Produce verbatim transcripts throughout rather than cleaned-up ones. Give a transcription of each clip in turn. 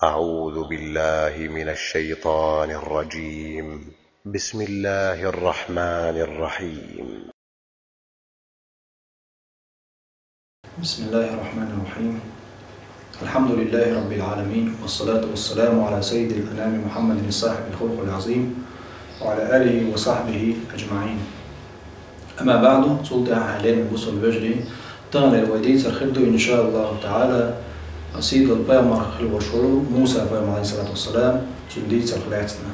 أعوذ بالله من الشيطان الرجيم. بسم الله الرحمن الرحيم. بسم الله الرحمن الرحيم. الحمد لله رب العالمين، والصلاة والسلام على سيد الأنام محمد صاحب الخلق العظيم، وعلى آله وصحبه أجمعين. أما بعد، цул тӀехьа, хьалхарча бусалба вежарий, таханлера вай дийцар хир ду, иншааллаху таӀала, сийдолчу пайхамарах хилла волуш волу Муса-пайхамар, алейхиссалату вассалам, цуьнан дийцарх лаьцна.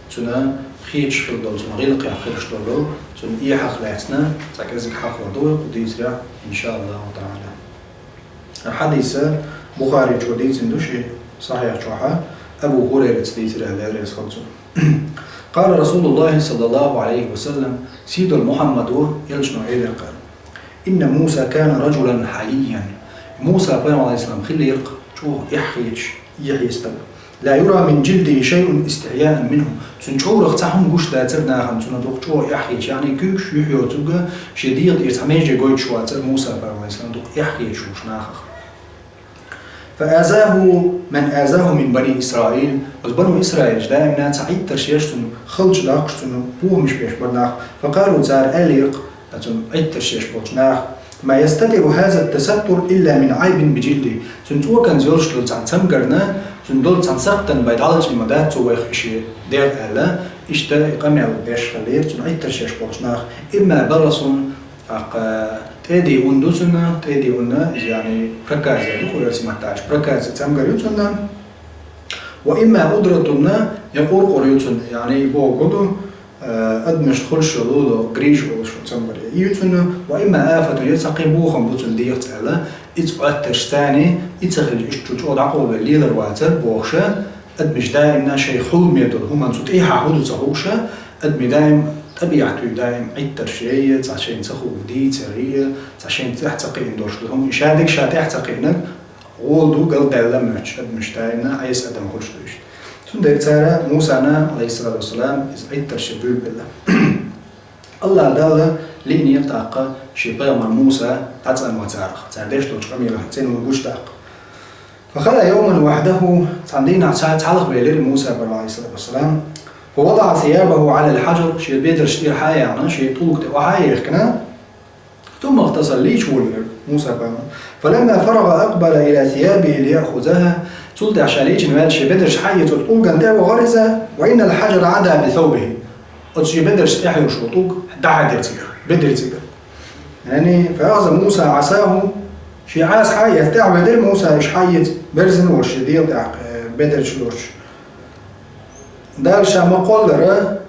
Цуьнан хеташ хилла долу, цуьнан гӀиллакхех хезаш долу, цуьнан эхьах лаьцна цхьа кӀезиг хьахор ду вай кху дийцарехь, иншааллаху таӀала. Хьадис Бухаричо дийцина ду шен Сахьихь чохь, Абу Хурайрас дийцира, Дела реза хуьлда цунна. قال رسول الله صلى الله عليه وسلم, сийдолу Мухьаммад ву, элчано элира кхара: إن موسى كان رجلا حييا. Муса-пайхамар, алейхиссалам, хиллера чӀогӀа эхь хеташ, эхь стаг. لا يرى من جلده شيء استحياء منه. Цуьнан чӀурах цхьа хӀума гуш дацара нахана, цунна дукха чӀогӀа эхь хеташ, яъни куьйгаш юьхь йоцург, шен дегӀан тӀера цхьа меже гойтуш вацара Муса-пайхамар, алейхиссалам, дукха эхь хеташ волуш нахах. فآذاه من آذاه من بني إسرائيل. Оцу бану Исраилаш даимна цхьа Ӏиттарш еш цунна, халчу доккхуш цунна, бохамаш беш бара нах. فقالوا, цара аьллера, цунна Ӏиттарш еш болчу наха: ما يستتر هذا التستر إلا من عيب بجلده. Цуьнан цӀоканца йолуш долу цхьана цамгарна, цуьнан долу цхьана сакхтана бен дӀалачкъийна ма дац цо вайх и шен дегӀ аьлла, иштта и къамел беш хиллера цунна Ӏиттарш еш болчу наха. إما برص, тӀаккха тӀеди ун ду цунна, тӀеди ун, иза, яъни, проказа ду кху оьрсийн маттахь, проказа цамгар ю цунна. وإما أدرة, я къуркъур ю цунна, яъни, бохург ду, э, адамашна хуьлуш йолу грижа олуш цамгар ю цунна, وإما آفة, я цхьа кхин бохам бу цунна дегӀаца аьлла, иза Ӏоьттарш царна, и ца хилча иштта чӀогӀа дӀакъовлабелла лелар вацара бохуша, адамаш даимна шайн хьуламе долу хӀуманна цу тӀехьа хӀун ду ца хууша, адамийн даим тӀабиӀат ю даим Ӏиттарш яйа, цхьа шайна ца хуург дийцар яйа, цхьа шайна тӀехь ца кхиъна долуш ду хӀума, и ша дерг ша тӀехь ца кхиънарг гӀола ду, галдаьлла моьттуш адамаш даимна, Ӏеса адам хуьлуш ду иштта. Цундела цара Мусана, алейхиссалату вассалам, иза Ӏиттарш буьйлабелла. АллахӀ Дала лиънера тӀаккха шен пайхамар Муса дӀацӀанван царах, цара деш долчу къамелах цӀена ву гучудаккха. فخلا يوما وحده, цхьана дийнахь цхьа цхьалха велира Муса-пайхамар, алейхиссалату вассалам. فوضع ثيابه على الحجر, шен бедарш тӀера хьа а яьхна, шен тӀулга тӀе охьа а яхкина, ثم اغتسل, лийча волира Муса-пайхамар. فلما فرغ أقبل إلى ثيابه ليأخذها. Цул тӀаьхьа ша лийчина ваьлча шен бедарш хьаэца оцу тӀулгана тӀе а вахара иза, وإن الحجر عدا بثوبه. Оцу шен бедарш тӀехь йолуш волу тӀулг дӀахьаьдира цигара, бедарш цигара. Яъни, فأخذ موسى عصاه, шен Ӏаса хьаэца тӀехь а ведира Муса, иша хьаэца, берзина волуш шен дегӀан тӀехь, э, бедарш лоцуш. Дала ша ма-кхоллара,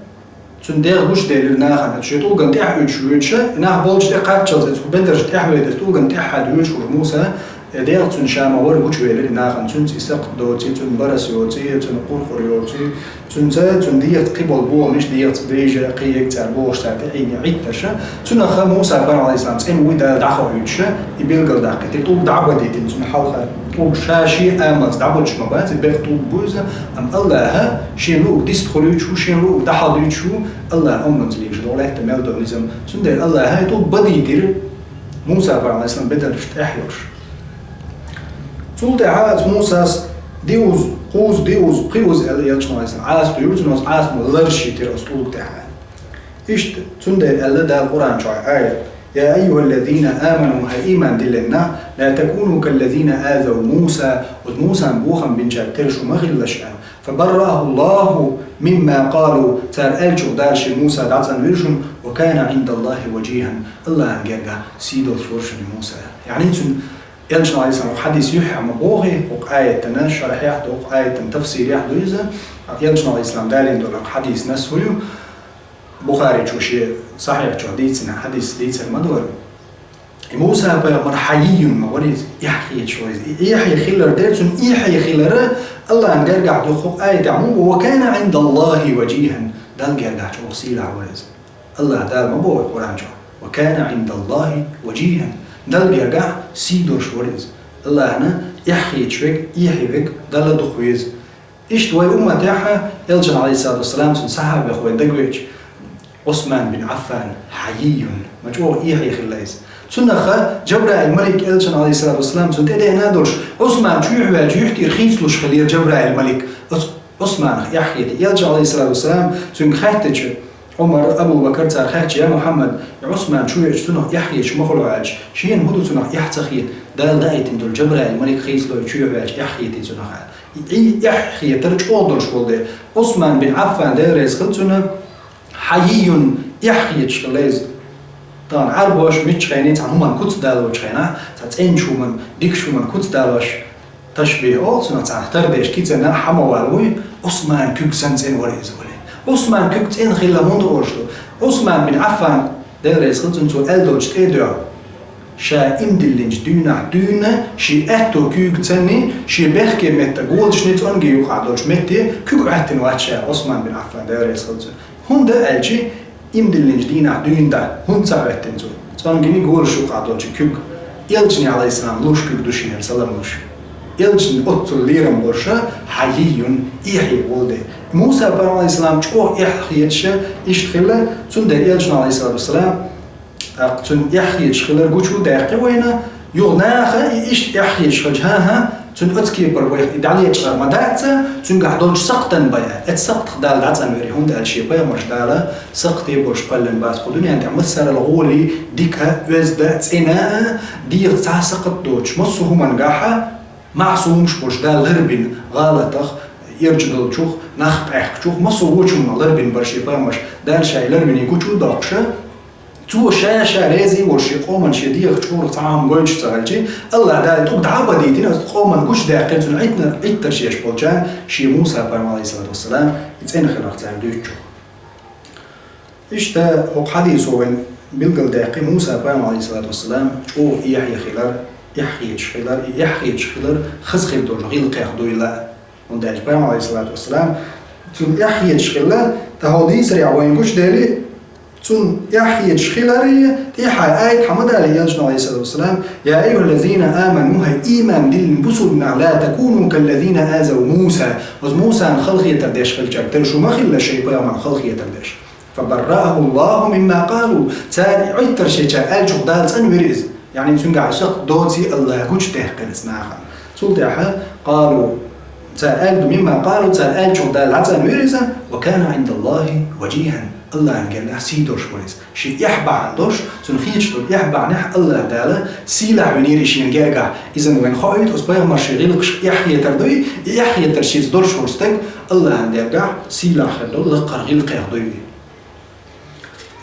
цуьнан дегӀ гучуделира нахана, шен тӀулгана тӀехь а уьдуш воьдуш, и нах болчу тӀе кхаччалц, оцу бедарш тӀехь а ведира, тӀулгана тӀехь а хьаьдда воьдуш волуш Муса, и дегӀ цуьнан ша ма-варра гучувелира и нахана, цуьнца и сакхт доций, цуьнан барас йоций, цуьнан къуркъур йоций, цуьнца, цуьнан дегӀаца кхин болу бохамаш, дегӀаца грижа, кхин ерг цара бохуш, цара тӀе Ӏийна Ӏиттарш. Цунах Муса-пайхамар, алейхиссалам, цӀена вуй Дала дӀахоуьйтуш, и билггал даккхийтира, тӀулг дӀа а бадийтина цуьнан хьалха, тӀулг ша шен амалца дӀабодуш ма бац, и бекъа тӀулг бу иза, амма АллахӀа шен луъург дистхуьлуьйтуш ву, шен луъург дӀахьалдуьйтуш ву, АллахӀан омранца лелаш долу лаьтта мел долу низам. Цундела АллахӀа и тӀулг бадийтира, Муса-пайхамар, алейхиссалам, бедарш тӀехь йолуш. Цул тӀаьхьа оцу Мусас диъаза, кхузза диъаза, кхиъаза аьлла, элчано, алейхиссалам, Ӏаса туьйхира цунна, оцу Ӏасано ларш йитира оцу тӀулга тӀехь. Иштта, цундела аьлла Дала Къуръан чохь аят: يا أيها الذين آمنوا, хӀай ийман диллина нах, لا تكونوا كالذين آذوا موسى, оцу Мусан бохам бинчаьрга тера шу ма хилалаш аьлла. فبرأه الله مما قالوا, цара аьллачух Дала шен Муса дӀацӀанвира шуна, وكان عند الله وجيها, АллахӀан гергахь сий долуш вара шуна и Муса. Яъни цуьнан, элчано, алейхиссалам, хьадис юьххьехь ма бохий, хӀокху аятана шархьехь ду, хӀокху аятан тафсирехь ду иза, элчано, алейхиссалам, далийна долу хьадис нас хӀун ю, Бухаричо шен Сахьихь чохь дийцина хьадис дийцар ма дара. И Муса-пайхамар хьайийюн ма вара иза, эхь хеташ вара иза. И эхь хилар дера, цуьнан эхь хилар АллахӀан гергахь ду, хӀокху аятехь ма бу, وكان عند الله وجيها, Далла гергахь чӀогӀа сийлахь вара иза. АллахӀ Дала ма боху Къуръан чохь: وكان عند الله وجيها. Далла гергахь сий долуш вара иза. АллахӀана эхь хеташ верг, эхь верг Далла дукха веза. Иштта вай умматехь, элчан, алейхиссалату вассалам, цуьнан сахьабех вайн дагавеача, Ӏусман бин Ӏаффан, хьайийюн, ма чӀогӀа эхь хилла иза. Цунах Джабраил малик элчан, алейхиссалату вассалам, цунна тӀедеана долуш, Ӏусман чоьхьа ваьлча юьхь тӀера хийцалуш хиллера Джабраил малик. Оцу Ӏусманах эхь хетий. Элча, алейхиссалату вассалам, цуьнга хаьттича, Ӏумар, Абу Бакар цара хаьттича: «Я Мухьаммад, и Ӏусман чу веача цунах эхь хеташ ма хуьлу хьо», аьлча, шена хӀун ду цунах эхь ца хета, Дала даийтина долу Джабраил малик хийцалой чоьхьа ваьлча эхь хетий цунах аьлла. И, и эхь хетар чӀогӀа долуш волу де. Ӏусман бин Ӏаффан, Дела реза хила цунна, хьайийюн, эхь хеташ хилла иза. Тахана Ӏарбоша миччахьенний цхьана хӀуманна куц далочу хенахь, цхьа цӀеначу хӀуманна, дикачу хӀуманна куц далош, ташбихь олу цунах, цхьаьна тардеш кицанна хьан ма валлой, Ӏусман куьг санна цӀена вара иза олий. Ӏусман куьг цӀена хилла хӀунда олуш ду? Ӏусман бин Ӏаффан, Дела реза хила цунна, цо аьлла долчу тӀе а доьгӀна. Ша иман диллинчу дуьйнахь дуьйна, шен аьтту куьйга цӀанний, шен бехке метта, голашний цӀонгий юкъахь долчу метте куьг Ӏоьттина вац ша, Ӏусман бин Ӏаффан, Дела реза хила цунна. ХӀунда аьлча, иман диллинчу дийнахь дуьйна дӀа хӀунда ца Ӏоьттина цо? ЦӀонгий, голаш юкъахь долчу куьг, элчане, алейхиссалам, луш куьг ду шен, салам луш. Элчане оццул лерам болуш, хьайийюн, эхь хеташ волу де. Муса пайхамар, алейхиссалам, чӀогӀа эхь хеташ иштта хилла, цундела элчано, алейхиссалату вассалам, тӀаккха цуьнан эхь хеташ хилар гучу даьккхи вайна, юха наха и иштта эхь хеташ хилча, хӀан-хӀа, цуьнан оцу кепара вайх и дӀалечкъар ма дац, цуьнгахь долчу сакхтан бен. Оцу сакхтах Дала дӀацӀанвира, хӀунда аьлча шен пайхамарш Дала сакхте болуш кхоьллина бац кху дуьнен тӀехь массарал гӀоле, дика, оьзда, цӀена а, дегӀаца цхьа а сакхт доцуш, массо а хӀумангахь маӀсумаш болуш, Дала ларбина гӀалатах, ирча долчух, нах къаьхкачух, массо а вочунах ларбина бара шен пайхамарш, Дала ша и ларбинарг гучу а доккхуш, цо ша-ша реза а волуш, шен къоман шен дегӀах чӀогӀа цхьа хӀума гойтуш ца хилча, Аллах Дала тӀулг дӀа а бадийтина, оцу къоман гучудаккхина цуьнан Ӏиттар-, Ӏиттарш еш болчарна, шен Муса пайхамар, алейхиссалату вассалам, и цӀена хиларх цара дуьйцучух. Иштта хӀокху хьадисо вайна билгалдаьккхи Муса пайхамар, алейхиссалату вассалам, чӀогӀа эхь хилар, эхь хеташ хилар, и эхь хеташ хилар хаза хир долчу гӀиллакхех дуйла. ХӀунда аьлча пайхамар, алейхиссалату вассалам, цуьнан эхь хеташ хилла, тахана дийцарехь вайна гучудели, цуьнан эхь хеташ хиларе, тӀаьхьа аят хьан ма далий элчано, алейхиссалату вассалам: «Я айюхаллазина аману», хӀай ийман диллина бусулба нах, «ла такуну каллазина азав Муса», оцу Мусана халахетар деш хилчарг тера шу ма хилла, шайн пайхамарна халахетар деш. «Фабаррааху Аллаху мимма къалу». Цара Ӏиттарш ечара аьллачух Дала цӀанвира иза. Яъни цуьнгахь сакхт доций Аллаха гучудаьккхира иза нахана. Цул тӀаьхьа, къалу, цара аьлла ду, мимма къалу, цара аьллачух Дала дӀацӀанвира иза, «ва кана Ӏиндаллахи важихан». Аллахьан гергахь сий долуш вара иза. Шен эхь бахьана долуш, цунна хеташ долу эхь бахьанехь Аллаха Дала сийлахь винера и шен гергахь. Иза вайна хоуьйту, оцу пайхамаршийн гӀиллакхаш эхь хетар дуй, и эхь хетар шеца долуш волу стаг Аллахьан гергахь сийлахь хир долу лакхара гӀиллакхех дуй.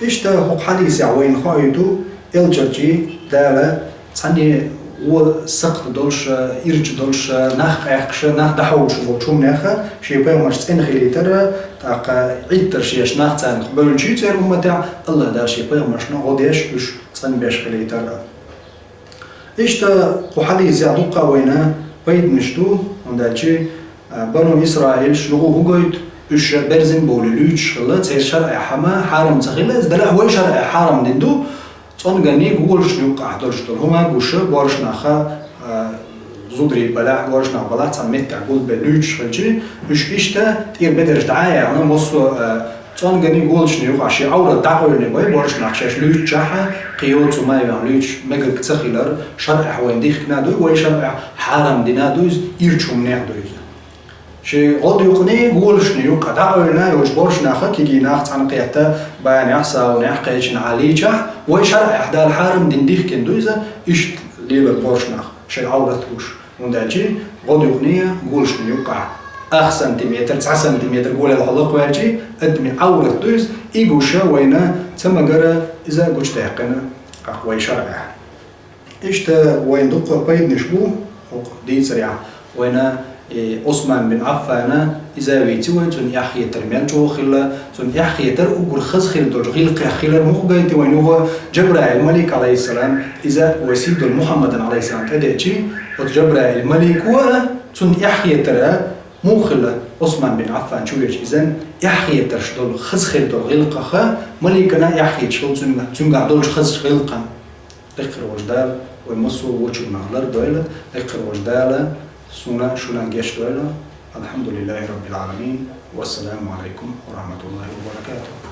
Иштта хӀокху хьадисехь вайна хоуьйту, элчанчий Дала цхьанне вон сакхт долуш, ирча долуш, нах къаьхкаш, нах дӀахьовлуш волчу хӀуманех шен пайхамарш цӀена хилийтар, тӀаккха Ӏиттарш еш нах царнах бевлчий церан умматехь, Аллаха Дала шен пайхамаршна гӀо деш, уьш цӀанбеш хилийтар. Иштта кху хьадисехь дуккха а вайна пайданаш ду, хӀунда аьлча, а, Бану Исраилш юха хӀу гойту, уьш берзина бовлий луьйчуш хилла, церан шарӀехь хӀума хьарам ца хилла, иза делахь вай шарӀехь хьарам дина ду, цӀонган голашна юккъехь долуш долу хӀума гуш, боьрша нах, а, зударий балахь, боьрша нах балахь, цхьана меттехь гулбелла луьйчуш хилча, уьш иштта тӀера бедарш дӀа а яьхна, массо а, цӀонган голашна юкъахь шен Ӏоврат дӀакъевлина бай, боьрша нах шаьш луьйчучехь, кхин йоцу хӀума а яьхна луьйчуш мегар ца хилар, шарӀехь вайна дихкина а дуй, вай шарӀехь хьарам дина а дуй иза, ирча хӀуманех а дуй иза. Шен гӀодаюкъний голашна юккъехь дӀакъевлина йолчу боьрша наха, кегий нах цхьаьна кхетта, банехь, саунехь кхечанхьа лийчахь, вай шарӀехь Дала хьарам дина дихкина дуй иза, иштта лелар боьрша нах, шайн Ӏоврат гуш. ХӀунда аьлча гӀодаюкъний голашна юккъехь ах сантиметр, цхьа сантиметр гулел хьо лакхаваьлчий, адамийн Ӏоврат дуй иза, и гуш вайна ца магара иза гучудаьккхина, тӀаккха вай шарӀехь. Иштта вайна дуккха пайданаш бу хӀокху дийцарехь. Вайна, э, Ӏусман бин Ӏаффана иза вийци вай, цуьнан эхь хетар мел чӀогӀа хилла, цуьнан эхь хетар уггар хаза хир долчу гӀиллакхех хилар муха гайти вайна юха Джабраил малик, алейхиссалам, иза вай сий долу Мухьаммадан, алейхиссалам, тӀедеачий, оцу Джабраил малико а, цуьнан эхь хетар а муха хилла Ӏусман бин Ӏаффан чу веача иза, эхь хетарш долу хаза хир долу гӀиллакхах маликана эхь хеташ хилла цуьнга-, цуьнгахь долчу хазачу гӀиллакхан. Декхар волчу Дала вай массо а вочунах лардойла, декхар волчу Дала суна шуна гечдойла. Алхьамдулиллахи Раббил Ӏаламин. Вассаламу алейкум ва рахматуллахи ва баракатух.